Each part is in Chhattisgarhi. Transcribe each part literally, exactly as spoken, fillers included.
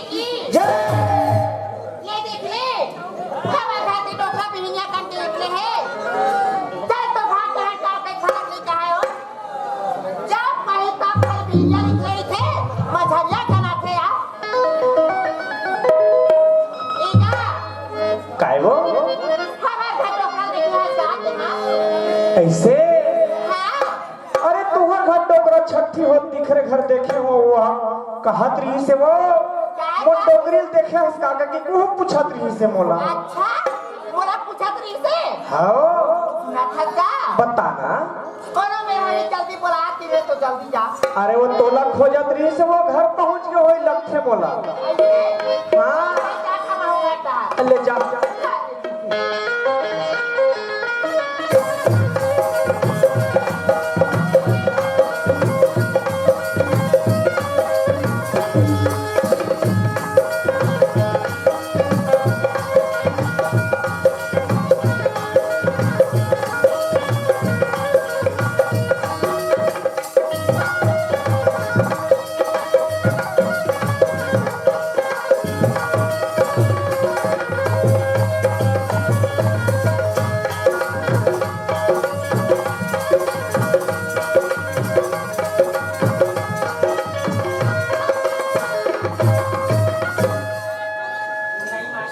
जय। ये देख ले, हमर घर के डोकरा बिहनिया कन के निकले हे। चल तो भाग, तोहर का के खाना नहीं कहायो। जब कहीं तब कल बिहनिया निकले थे, मझरिया कना थे आ। ए जा। काय वो? हमर घर डोकरा बिहनिया जात ना। ऐसे? हाँ। अरे तुहर घर डोकरा छट्ठी हो, दिखरे घर देखे हो, वो कहत रही से वो, मोर डोकरी ल देखे हस का, का कि वो पूछत रही से मोला। अच्छा, मोला पूछत रही से? हाँ। सुना था का? बता ना। कोनो में हरी जल्दी बोला, कि रे तो जल्दी जा। अरे वो तोला खोजत रही से, वो घर पहुंच के होई लगथे मोला। अरे, हाँ। क्या खाना होगा ता? ले जा।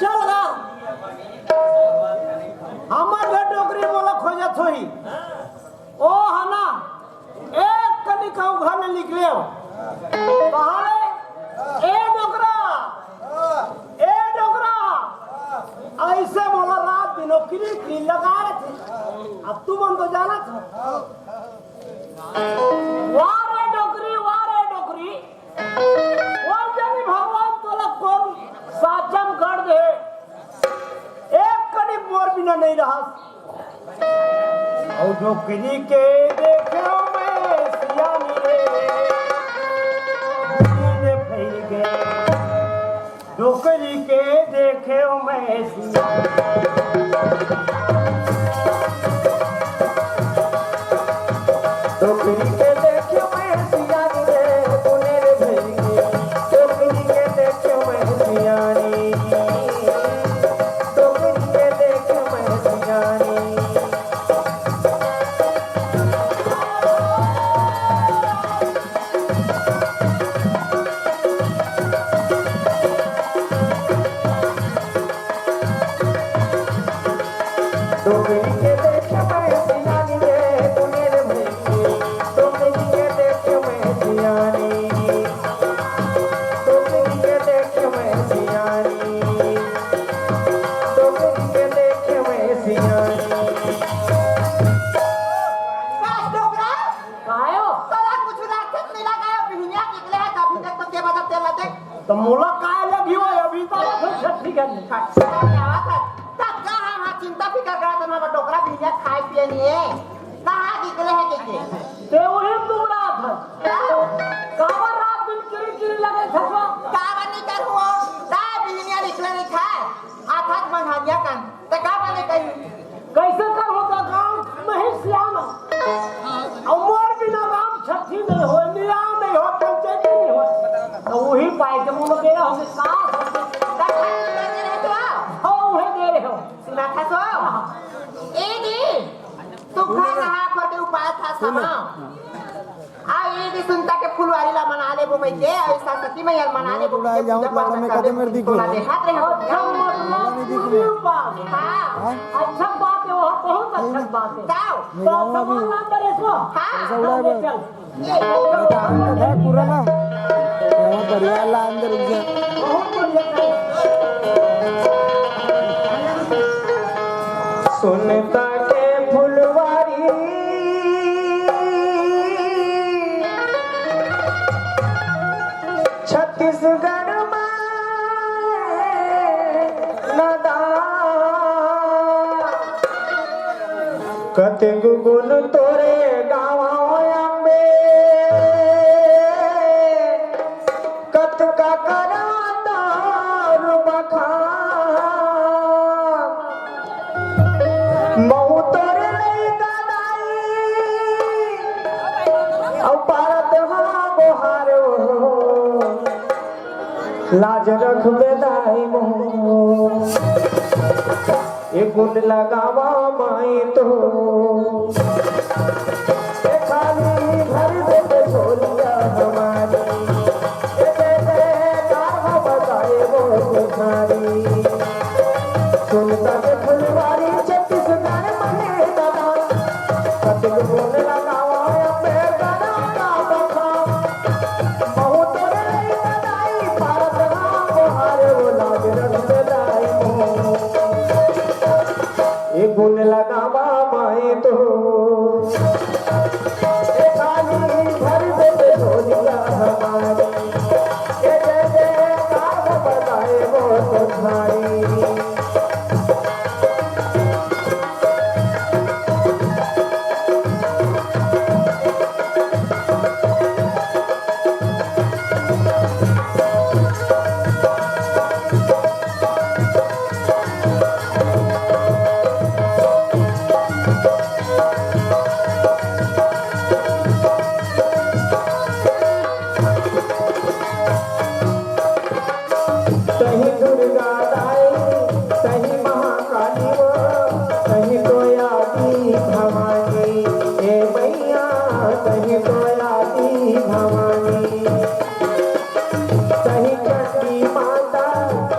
चल गा, हमर घर डोकरी मोला खोजत होही। ओ हना, एक कनी कहूँ घर ले निकले हो। कहाँ ले? ए डोकरा, ए डोकरा, ऐसे मोला रात दिनो किरी किरी लगा रहे थे। अब तू मन तो जाना था। वाह रे डोकरी, वाह रे डोकरी, वो जानी भगवान तोला कौन साचम कर दे। एक कनी मोर बिना नहीं रहा। और डोकरी के देखे मैं सियानी रे, दिन भई गए। डोकरी के देखे मैं सियानी। डोकरी के देखे मैं सियानी रे, पुनेर भई गए। डोकरी के देखे मैं सियानी। डोकरी के देखे मैं सियानी। डोकरी के देख मैं सियानी रे, पुनेर भई। डोकरी के देख मैं सियानी। डोकरी के देख मैं सियानी। डोकरी के देख मैं सियानी। बस डोकरा। कायो? तोला कुछ राक्षस मिला गयो, बिहनिया निकले है, अभी तक तो के बदल तेल लगे। तो मोला काय लगी हो, अभी तो बात हो छठी करनी। अच्छा, क्या बात है? तब का हम हाँ चिंता फिकर करत हन, हमर डोकरा बिहनिया खाए पिए नहीं है। कहाँ निकले है के के? ते वही तुम रात है। का? काबर रात दिन किरी किरी लगे थसवा? काबर नहीं कर हुआ? ता बिहनिया निकले नहीं खाए। आखत मन हरिया कन। त का बने कही? कैसे कर होता काम? मैं ही सियाना। और मोर बिना राम छठी नहीं हो, निया नहीं हो, पंचायती नहीं हो। तो वही पाए के मुंह में तेरा होके का होके? का खाए के दे रहे तो? हाँ, वही दे रहे हो। सुना था सो? हाँ। ए जी, तू खा नहा खोर के उपाय था सुना। सब। आ, ये भी सुनता के फुलवारी ला मना लेबो कहिके, अउ सरस्वती मैया ला मना लेबो कहिके, पूजा पाठ करबो कहिके, तोला देखात रहे हो। अच्छा, मतलब, पूरी बात। हाँ। हाँ? अच्छा बात है, वो बहुत अच्छा बात है। जाओ। तो सामान ला अंदर रखो। हाँ। चल। ये। पूरा ना। बहुत बढ़िया ला अंदर जा। बहुत बढ़िया। सुनता के फुलवारी छत्तीसगढ़ में नदा। कतेक गुण तोरे गाँव अम्बे, कतका करा तोर बखान। महू तोर लइका दाई, अउ पारत हा गोहार हो। लाज रखबे दाई मोर, ए गुन लगावा माई तो। ए खाली भर दे दे झोलिया हमारी, ए दे दे गाँव बताए वो तुम्हारी। सुनता के फुलवारी छत्तीसगढ़ महे दादा, कतिक गुन लगावा अम्बे दादा का बखा। बहुत रे दाई पारत राम हारे वो लाज रखबे दाई मोर। ए गुन लगावा माई तो, ए खाली भर दे दे झोलिया हमारी, ए जय जयकार बताए वो तुम्हारी। तही दुर्गा दाई, तही महाकाली वो, तही तो आदि भवानी, ए मैया, तही तो आदि भवानी। तही चंडी माता,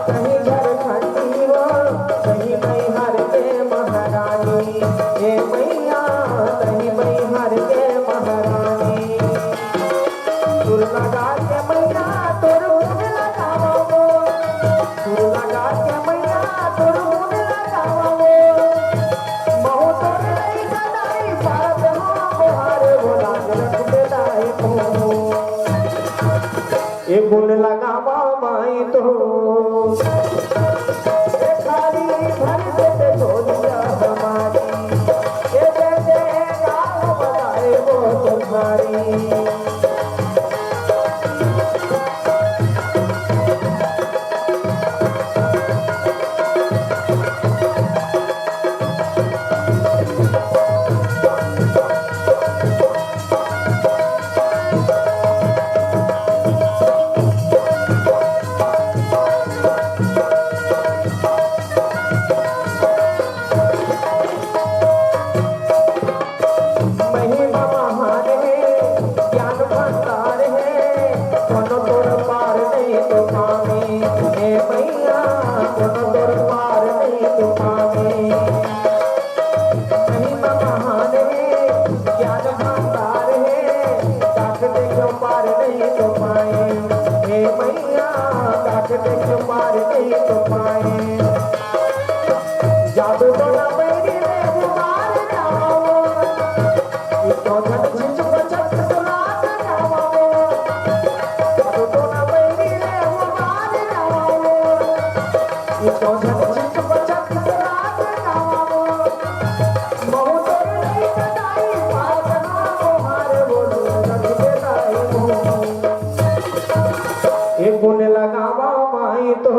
तही झारखंडी वो, तही मैहर के महारानी, ए मैया, तही मैहर के महारानी। सुर लगा के मैया तोर मुंह लगावा वो। सुर लगा के मैया तोर मुंह लगावा वो। महू तोर लइका दाई पारत हो बोहारे वो लाज रखबे दाई मोर। ए गुन लगावा माई तो। ए खाली भर दे दे झोलिया हमारी। ए जय जय गाँव बताए वो तुम्हारी। महिमा महान हे, ज्ञान भंडार हे, कोनो तोर पार नहीं तो पावे। हे मैया, कोनो तोर पार नहीं तो पावे। महिमा महान हे, ज्ञान भंडार हे, ताकत के पार नहीं तो पाए। हे मैया, ताकत के पार नहीं तो पाए। जादू टोना बैरी रे उबार जाओ। इतो झट झिझक बचत सलात जाओ। जादू टोना बैरी रे उबार जाओ। इतो झट झिझक बचत सलात जाओ। महू तोर नहीं कटाई पार बना तुम्हारे बोल रख दे दाई मोर। ए गुन लगावा माई तो।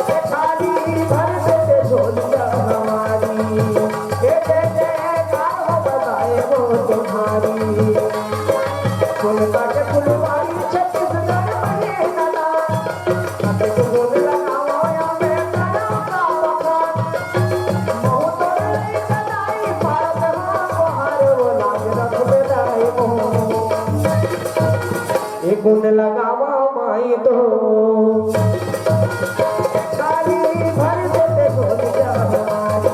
ए खाली भर दे दे झोलिया हमारी। ए जय जयकार हो बताए वो तुम्हारी। सुनता के फुलवारी छत्तीसगढ़ महे दादा। अबे तो गुन लगावा या मैं करा का बखान। महू तोर लइका दाई पारत हो बोहारे वो लाज रखबे दाई मोर। ए गुन लगावा माई तो। खाली भर दे दे झोलिया हमारी।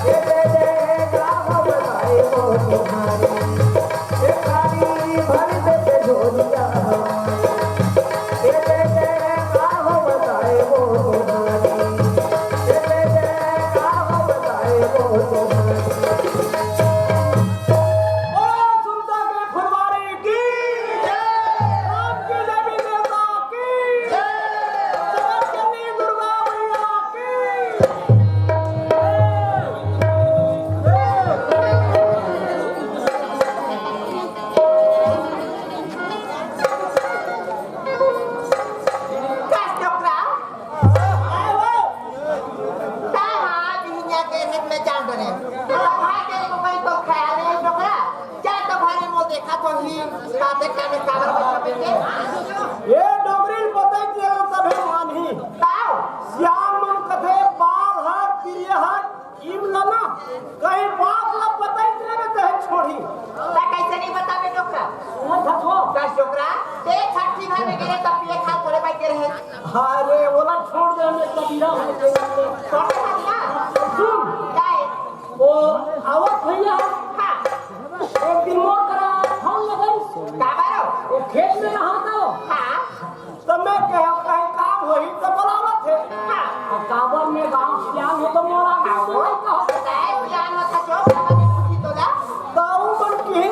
ए जय जय गाँव बताए वो तुम्हारी। ए खाली भर दे दे झोलिया हमारी। ए जय जय गाँव बताए वो तुम्हारी। ए जय जय गाँव बताए वो तुम्हारी। बोलो सुनता के फुलवारी की जय। राम की देवी देवता की जय। जगत जननी अरे, ओला छोड़ दे, मैं कबीरा हो गया। छोड़ दे ना। सुन। काय? वो आवत भैया। हाँ। एक दिन मोर करा फोन लगाई। का बारो? वो खेत में रहा था। हाँ। तो मैं कहा, कहीं काम होही तो बुलावत है। हाँ। अब काबर में गांव सियान हो तो मोरा गांव में नहीं कहो। काय सियान होता जो बाबा ने पूछी तोला? तो वो मन की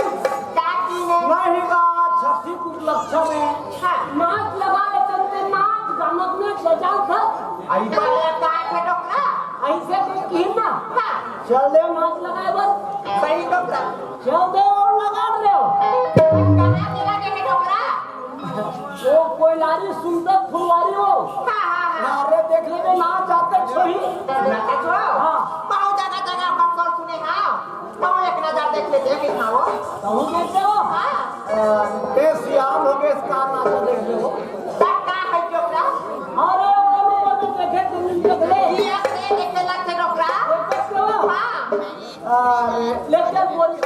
का की ने? नहीं बा, छठी कुल लक्षण है। हाँ। नाच लगा ले चलते, नाच जानत में बजाओ था। आई बा। अरे का है डोकरा? ऐसे कुछ की ना। हाँ। चल दे नाच लगाए बस। सही डोकरा। चल दे और लगा दे। कहाँ के लगे है डोकरा? वो कोई लारी सुंदर फुलवारी हो। हाँ, हाँ, हाँ। अरे देख ले ना जाते छोही। ना तो छो। हाँ। बहुत जगह जगह अपन सर सुने हाँ। बहुत एक नजर देख ले देख ना वो। कहूँ कहते हो? हाँ। अ, ते सियान हो गए इसका नाच देख ले हो। का का है डोकरा? अरे कभी कभी देखे तुम देख ले। ये अपने देख ले लगते डोकरा। देख सकते हो? हाँ। अरे लेकिन बोल